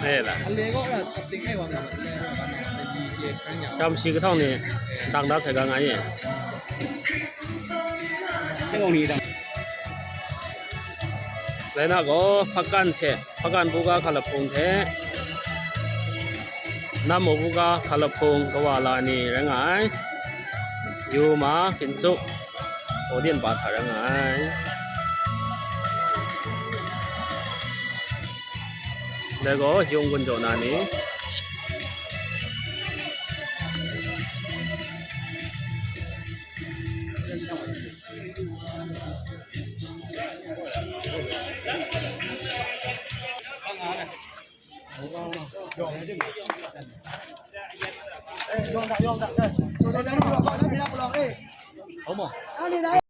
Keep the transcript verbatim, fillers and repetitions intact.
Dai la. Kam shi kahtawng ni dang da sai ga nga ye. Sai gaw ni dang. Rai na gaw, hpakan hte, hpakan buga hkalap hpung hte, nammaw buga hkalap hpung kawa la ni rai nga ai. Yu ma, Ginsu, Odin ba hta rai nga ai. Dai gaw, yung gun jaw na ni.